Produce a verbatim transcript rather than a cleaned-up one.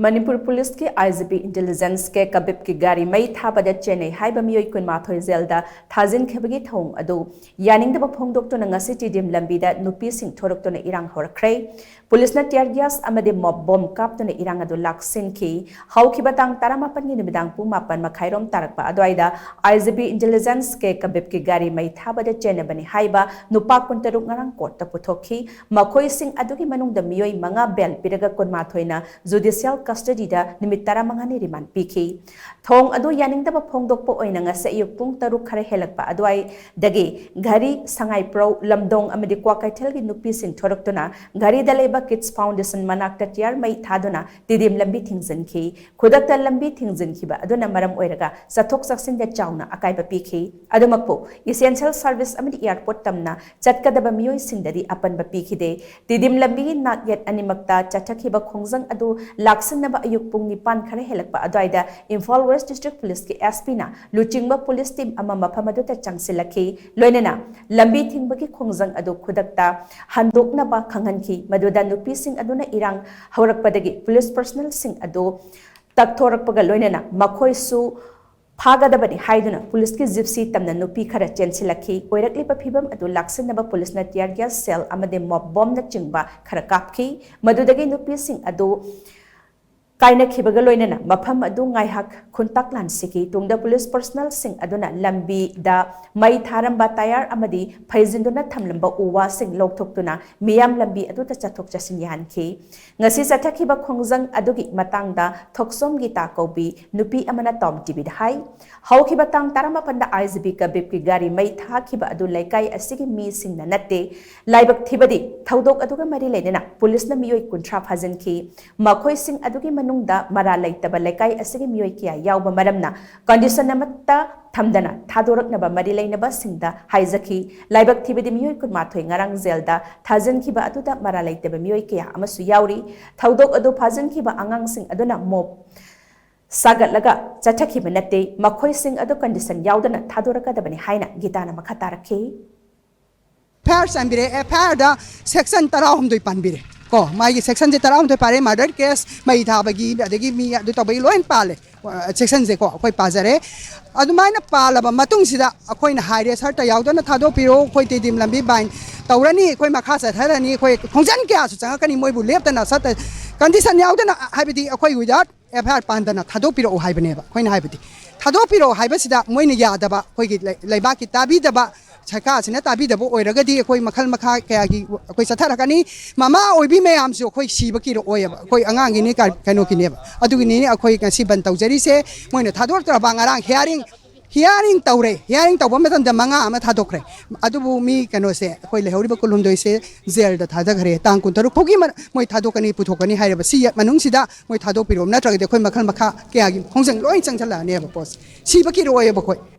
ꯃꯅꯤꯄꯨꯔ ꯄꯨꯂꯤꯁꯀꯤ ꯑꯥꯏ G P intelligence ꯀꯦ ꯀꯕꯤꯞꯀꯤ ꯒꯥꯔꯤ ꯃꯩ ꯊꯥꯕꯗ ꯆꯦꯟꯅꯩ ꯍꯥꯏꯕ ꯃꯤꯑꯣꯏ ꯀꯨꯟꯃꯥꯊꯣꯏ ꯖꯦꯜꯗ ꯊꯥꯖꯤꯟꯈꯤꯕꯒꯤ ꯊꯧꯑꯣꯡ ꯑꯗꯨ ꯌꯥꯅꯤꯡꯗꯕ ꯐꯣꯡꯗꯣꯛꯇꯨꯅ ꯉꯁꯤ ꯇꯤꯗꯤꯝ ꯂꯝꯕꯤꯗ ꯅꯨꯄꯤꯁꯤꯡ ꯊꯣꯔꯛꯇꯨꯅ ꯏꯔꯥꯡ ꯍꯧꯔꯛꯈ꯭ꯔꯦ꯫ ꯄꯨꯂꯤꯁꯅ tear gas ꯑꯃꯗꯤ mob bomb ꯀꯥꯞꯇꯨꯅ ꯏꯔꯥꯡ ꯑꯗꯨ ꯂꯥꯛꯁꯤꯟꯈꯤ꯫ ꯍꯧꯈꯤꯕ ꯇꯥꯡ ꯇꯔꯥꯃꯥꯄꯟꯒꯤ ꯅꯨꯃꯤꯗꯥꯡ ꯄꯨꯡ ꯃꯥꯄꯟ ꯃꯈꯥꯏꯔꯣꯝ ꯇꯥꯔꯛꯄ ꯑꯗꯨꯋꯥꯏꯗ ꯑꯥꯏ ꯖꯤ ꯄꯤ ꯏꯟꯇꯦꯂꯤꯖꯦꯟꯁ ꯀꯦ ꯀꯕꯤꯞꯀꯤ ꯒꯥꯔꯤ ꯃꯩ ꯊꯥꯕꯗ ꯆꯦꯟꯅꯕꯅꯤ ꯍꯥꯏꯕ ꯅꯨꯄꯥ ꯀꯨꯟꯇꯔꯨꯛ ꯉꯔꯥꯡ ꯀꯣꯔꯠꯇ ꯄꯨꯊꯣꯛꯈꯤ꯫ ꯃꯈꯣꯏꯁꯤꯡ ꯑꯗꯨꯒꯤ ꯃꯅꯨꯡꯗ ꯃꯤꯑꯣꯏ ꯃꯉꯥ ꯕꯦꯜ ꯄꯤꯔꯒ ꯀꯨꯟꯃꯥꯊꯣꯏꯅ ꯖꯨꯗꯤꯁꯤꯌꯦꯜ ꯀꯁꯇꯗꯤꯗ ꯅꯨꯃꯤꯠ ꯇꯔꯥꯃꯉꯥꯅꯤ ꯔꯤꯃꯥꯟ ꯄꯤꯈꯤ꯫ ꯊꯧꯑꯣꯡ ꯑꯗꯨ ꯌꯥꯅꯤꯡꯗꯕ ꯐꯣꯡꯗꯣꯛꯄ ꯑꯣꯏꯅ ꯉꯁꯤ ꯑꯌꯨꯛ ꯄꯨꯡ ꯇꯔꯨꯛ ꯈꯔ ꯍꯦꯜꯂꯛꯄ ꯑꯗꯨꯋꯥꯏꯗꯒꯤ ꯘꯔꯤ, ꯁꯉꯥꯏꯄ꯭ꯔꯧ, ꯂꯝꯗꯣꯡ ꯑꯃꯗꯤ ꯀ꯭ꯋꯥꯀꯩꯊꯦꯜꯒꯤ ꯅꯨꯄꯤꯁꯤꯡ ꯊꯣꯔꯛꯇꯨꯅ ꯘꯔꯤꯗ ꯂꯩꯕ ꯀꯤꯗꯁ ꯐꯥꯎꯟꯗꯦꯁꯟ ꯃꯅꯥꯛꯇ tear ꯃꯩ ꯊꯥꯗꯨꯅ ꯇꯤꯗꯤꯝ ꯂꯝꯕꯤ ꯊꯤꯡꯖꯤꯟꯈꯤ꯫ ꯈꯨꯗꯛꯇ ꯂꯝꯕꯤ ꯊꯤꯡꯖꯤꯟꯈꯤꯕ ꯑꯗꯨꯅ ꯃꯔꯝ ꯑꯣꯏꯔꯒ ꯆꯠꯊꯣꯛ ꯆꯠꯁꯤꯟꯗ ꯆꯥꯎꯅ ꯑꯀꯥꯏꯕ ꯄꯤꯈꯤ꯫ ꯑꯗꯨꯃꯛꯄꯨ essential service ꯑꯃꯗꯤ airport ꯇꯝꯅ ꯆꯠꯀꯗꯕ ꯃꯤꯑꯣꯏꯁꯤꯡꯗꯗꯤ ꯑꯄꯟꯕ ꯄꯤꯈꯤꯗꯦ꯫ ꯇꯤꯗꯤꯝ ꯂꯝꯕꯤꯒꯤ ꯅꯥꯛꯌꯦꯠ ꯑꯅꯤꯃꯛꯇ ꯆꯠꯊꯈꯤꯕ ꯈꯣꯡꯖꯪ ꯑꯗꯨ ꯂꯥꯛꯁꯤꯟꯅꯕ ꯑꯌꯨꯛ ꯄꯨꯡ ꯅꯤꯄꯥꯟ ꯈꯔ ꯍꯦꯜꯂꯛꯄ ꯑꯗꯨꯋꯥꯏꯗ ꯏꯝꯐꯥꯜ ꯋꯦꯁ ꯗꯤꯁꯇ꯭ꯔꯤꯛ ꯄꯨꯂꯤꯁꯀꯤ ꯑꯦꯁ ꯄꯤꯅ ꯂꯨꯆꯤꯡꯕ ꯄꯨꯂꯤꯁ ꯇꯤꯝ ꯑꯃ ꯃꯐꯝ ꯑꯗꯨꯗ ꯆꯪꯁꯤꯜꯂꯛꯈꯤ꯫ ꯂꯣꯏꯅꯅ ꯂꯝꯕꯤ ꯊꯤꯡꯕꯒꯤ ꯈꯣꯡꯖꯪ ꯑꯗꯨ ꯈꯨꯗꯛꯇ ꯍꯟꯗꯣꯛꯅꯕ ꯈꯪꯍꯟꯈꯤ꯫ ꯃꯗꯨꯗ ꯅꯨꯄꯤꯁꯤꯡ ꯑꯗꯨꯅ ꯏꯔꯥꯡ ꯍꯧꯔꯛꯄꯗꯒꯤ ꯄꯨꯂꯤꯁ ꯄꯔꯁꯅꯦꯜꯁꯤꯡ ꯑꯗꯨ ꯇꯛꯊꯣꯔꯛꯄꯒ ꯂꯣꯏꯅꯅ ꯃꯈꯣꯏꯁꯨ ꯐꯥꯒꯗꯕꯅꯤ ꯍꯥꯏꯗꯨꯅ ꯄꯨꯂꯤꯁꯀꯤ ꯖꯤꯞꯁꯤ ꯇꯝꯅ ꯅꯨꯄꯤ ꯈꯔ ꯆꯦꯟꯁꯤꯜꯂꯛꯈꯤ꯫ ꯑꯣꯏꯔꯛꯂꯤꯕ ꯐꯤꯕꯝ ꯑꯗꯨ ꯂꯥꯛꯁꯤꯟꯅꯕ ꯄꯨꯂꯤꯁꯅ tear gas shell ꯑꯃꯗꯤ mob bombꯅꯆꯤꯡꯕ ꯈꯔ ꯀꯥꯞꯈꯤ꯫ ꯃꯗꯨꯗꯒꯤ ꯅꯨꯄꯤꯁꯤꯡ ꯑꯗꯨ ꯀꯥꯏꯅꯈꯤꯕꯒ ꯂꯣꯏꯅꯅ ꯃꯐꯝ ꯑꯗꯨ ꯉꯥꯏꯍꯥꯛ ꯈꯨꯟꯇꯥꯛ ꯂꯥꯟꯁꯤꯈꯤ꯫ ꯇꯨꯡꯗ ꯄꯨꯂꯤꯁ ꯄꯔꯁꯅꯦꯜꯁꯤꯡ ꯑꯗꯨꯅ ꯂꯝꯕꯤꯗ ꯃꯩ ꯊꯥꯔꯝꯕ tyre ꯑꯃꯗꯤ ꯐꯩꯖꯤꯟꯗꯨꯅ ꯊꯝꯂꯝꯕ ꯎ ꯋꯥꯁꯤꯡ ꯂꯧꯊꯣꯛꯇꯨꯅ ꯃꯤꯌꯥꯝ ꯂꯝꯕꯤ ꯑꯗꯨꯗ ꯆꯠꯊꯣꯛ ꯆꯠꯁꯤꯟ ꯌꯥꯍꯟꯈꯤ꯫ ꯉꯁꯤ ꯆꯠꯊꯈꯤꯕ ꯈꯣꯡꯖꯪ ꯑꯗꯨꯒꯤ ꯃꯇꯥꯡꯗ ꯊꯣꯛꯁꯣꯝ ꯒꯤꯇꯥ ꯀꯧꯕꯤ ꯅꯨꯄꯤ ꯑꯃꯅ ꯇꯣꯝ ꯇꯤꯚꯤꯗ ꯍꯥꯏ, ꯍꯧꯈꯤꯕ ꯇꯥꯡ ꯇꯔꯥꯃꯥꯄꯟꯗ ꯑꯥꯏ ꯖꯤ ꯄꯤ ꯀꯕꯤꯞꯀꯤ ꯒꯥꯔꯤ ꯃꯩ ꯊꯥꯈꯤꯕ ꯑꯗꯨ ꯂꯩꯀꯥꯏ ꯑꯁꯤꯒꯤ ꯃꯤꯁꯤꯡꯅ ꯅꯠꯇꯦ꯫ ꯂꯥꯏꯕꯛ ꯊꯤꯕꯗꯤ ꯊꯧꯗꯣꯛ ꯑꯗꯨꯒ ꯃꯔꯤ ꯂꯩꯅꯅ ꯄꯨꯂꯤꯁꯅ ꯃꯤꯑꯣꯏ ꯀꯨꯟꯊ꯭ꯔꯥ ꯐꯥꯖꯤꯟꯈꯤ꯫ ꯃꯈꯣꯏꯁꯤꯡ ꯑꯗꯨꯒꯤ ꯃꯅꯨꯡꯗ ꯃꯔꯥ ꯂꯩꯇꯕ ꯂꯩꯀꯥꯏ ꯑꯁꯤꯒꯤ ꯃꯤꯑꯣꯏ ꯀꯌꯥ ꯌꯥꯎꯕ ꯃꯔꯝꯅ condition ꯑꯃꯠꯇ ꯊꯝꯗꯅ ꯊꯥꯗꯣꯔꯛꯅꯕ ꯃꯔꯤ ꯂꯩꯅꯕꯁꯤꯡꯗ ꯍꯥꯏꯖꯈꯤ꯫ ꯂꯥꯏꯕꯛ ꯊꯤꯕꯗꯤ ꯃꯤꯑꯣꯏ ꯀꯨꯟꯃꯥꯊꯣꯏ ꯉꯔꯥꯡ ꯖꯦꯜꯗ ꯊꯥꯖꯤꯟꯈꯤꯕ ꯑꯗꯨꯗ ꯃꯔꯥ ꯂꯩꯇꯕ ꯃꯤꯑꯣꯏ ꯀꯌꯥ ꯑꯃꯁꯨ ꯌꯥꯎꯔꯤ꯫ ꯊꯧꯗꯣꯛ ꯑꯗꯨ ꯐꯥꯖꯤꯟꯈꯤꯕ ꯑꯉꯥꯡꯁꯤꯡ ꯑꯗꯨꯅ mob ꯁꯥꯒꯠꯂꯒ ꯆꯠꯊꯈꯤꯕ ꯅꯠꯇꯦ꯫ ꯃꯈꯣꯏꯁꯤꯡ ꯑꯗꯨ condition ꯌꯥꯎꯗꯅ ꯊꯥꯗꯣꯔꯛꯀꯗꯕꯅꯤ ꯍꯥꯏꯅ ꯒꯤꯇꯥꯅ ꯃꯈꯥ ꯇꯥꯔꯛꯈꯤ꯫ ꯑꯦꯐ ꯑꯥꯏ ꯑꯥꯔ ꯆꯟꯕꯤꯔꯦ꯫ ꯑꯦꯐ ꯑꯥꯏ ꯑꯥꯔꯗ ꯁꯦꯛꯁꯟ ꯇꯔꯥꯍꯨꯝꯗꯣꯏ ꯄꯥꯟꯕꯤꯔꯦ꯫ ꯀꯣ, ꯃꯥꯒꯤ ꯁꯦꯛꯁꯟꯁꯦ ꯇꯔꯥꯍꯨꯝꯗꯣꯏ ꯄꯥꯔꯦ, ꯃꯔꯗꯔ ꯀꯦꯁ, ꯃꯩ ꯊꯥꯕꯒꯤ, ꯑꯗꯒꯤ ꯃꯤ ꯑꯗꯨ ꯇꯧꯕꯒꯤ ꯂꯣꯏ ꯄꯥꯜꯂꯦ꯫ ꯁꯦꯛꯁꯟꯁꯦꯀꯣ ꯑꯩꯈꯣꯏ ꯄꯥꯖꯔꯦ꯫ ꯑꯗꯨꯃꯥꯏꯅ ꯄꯥꯜꯂꯕ ꯃꯇꯨꯡꯁꯤꯗ ꯑꯩꯈꯣꯏꯅ ꯍꯥꯏꯔꯦ, ꯁꯔꯇ ꯌꯥꯎꯗꯅ ꯊꯥꯗꯣꯛꯄꯤꯔꯣ, ꯑꯩꯈꯣꯏ ꯇꯦꯗꯤꯝ ꯂꯝꯕꯤ ꯕꯥꯏꯟ ꯇꯧꯔꯅꯤ, ꯑꯩꯈꯣꯏ ꯃꯈꯥ ꯆꯠꯊꯔꯅꯤ, ꯑꯩꯈꯣꯏ ꯈꯣꯡꯖꯟ ꯀꯌꯥꯁꯨ ꯆꯪꯉꯛꯀꯅꯤ, ꯃꯣꯏꯕꯨ ꯂꯦꯞꯇꯅ ꯁꯔꯇ ꯀꯟꯗꯤꯁꯟ ꯌꯥꯎꯗꯅ, ꯍꯥꯏꯕꯗꯤ ꯑꯩꯈꯣꯏ ꯋꯤꯗꯥꯎꯠ ꯑꯦꯐ ꯑꯥꯏ ꯑꯥꯔ ꯄꯥꯟꯗꯅ ꯊꯥꯗꯣꯛꯄꯤꯔꯛꯎ ꯍꯥꯏꯕꯅꯦꯕ꯫ ꯑꯩꯈꯣꯏꯅ ꯍꯥꯏꯕꯗꯤ ꯊꯥꯗꯣꯛꯄꯤꯔꯛꯎ ꯍꯥꯏꯕꯁꯤꯗ ꯃꯣꯏꯅ ꯌꯥꯗꯕ, ꯑꯩꯈꯣꯏꯒꯤ ꯂꯩ-, ꯂꯩꯕꯥꯛꯀꯤ ꯇꯥꯕꯤꯗꯕ, ꯁꯔꯀꯥꯔꯁꯤꯅ ꯇꯥꯕꯤꯗꯕ ꯑꯣꯏꯔꯒꯗꯤ ꯑꯩꯈꯣꯏ ꯃꯈꯜ ꯃꯈꯥ ꯀꯌꯥꯒꯤ ꯑꯩꯈꯣꯏ ꯆꯠꯊꯔꯛꯀꯅꯤ꯫ ꯃꯃꯥ ꯑꯣꯏꯕꯤ ꯃꯌꯥꯝꯁꯨ ꯑꯩꯈꯣꯏ ꯁꯤꯕ ꯀꯤꯔꯛꯑꯣꯏꯕ, ꯑꯩꯈꯣꯏ ꯑꯉꯥꯡꯒꯤꯅꯤ, ꯀ-, ꯀꯩꯅꯣꯒꯤꯅꯦꯕ꯫ ꯑꯗꯨꯒꯤꯅꯤ ꯑꯩꯈꯣꯏ ꯉꯁꯤ ꯕꯟ ꯇꯧꯖꯔꯤꯁꯦ꯫ ꯃꯣꯏꯅ ꯊꯥꯗꯣꯔꯛꯇ꯭ꯔꯕ, ꯉꯔꯥꯡ ꯍꯤꯌꯥꯔꯤꯡ, ꯍꯤꯌꯥꯔꯤꯡ ꯇꯧꯔꯦ꯫ ꯍꯤꯌꯥꯔꯤꯡ ꯇꯧꯕ ꯃꯇꯝꯗ ꯃꯉꯥ ꯑꯃ ꯊꯥꯗꯣꯛꯈ꯭ꯔꯦ꯫ ꯑꯗꯨꯕꯨ ꯃꯤ ꯀꯩꯅꯣꯁꯦ, ꯑꯩꯈꯣꯏ ꯂꯩꯍꯧꯔꯤꯕ ꯀꯨꯟꯍꯨꯝꯗꯣꯏꯁꯦ ꯖꯦꯜꯗ ꯊꯥꯗꯈ꯭ꯔꯦ꯫ ꯇꯥꯡ ꯀꯨꯟꯇꯔꯨꯛ ꯐꯥꯎꯒꯤ ꯃ-, ꯃꯣꯏ ꯊꯥꯗꯣꯛꯀꯅꯤ, ꯄꯨꯊꯣꯛꯀꯅꯤ ꯍꯥꯏꯔꯕ꯫ ꯁꯤ ꯃꯅꯨꯡꯁꯤꯗ ꯃꯣꯏ ꯊꯥꯗꯣꯛꯄꯤꯔꯛꯑꯣ, ꯅꯠꯇ꯭ꯔꯒꯗꯤ ꯑꯩꯈꯣꯏ ꯃꯈꯜ ꯃꯈꯥ ꯀꯌꯥꯒꯤ ꯈꯣꯡꯖꯪ ꯂꯣꯏ ꯆꯪꯁꯤꯜꯂꯛꯑꯅꯦꯕ ꯄꯣꯠꯁꯦ꯫ ꯁꯤꯕ ꯀꯤꯔꯛꯑꯣꯏꯕ ꯑꯩꯈꯣꯏ꯫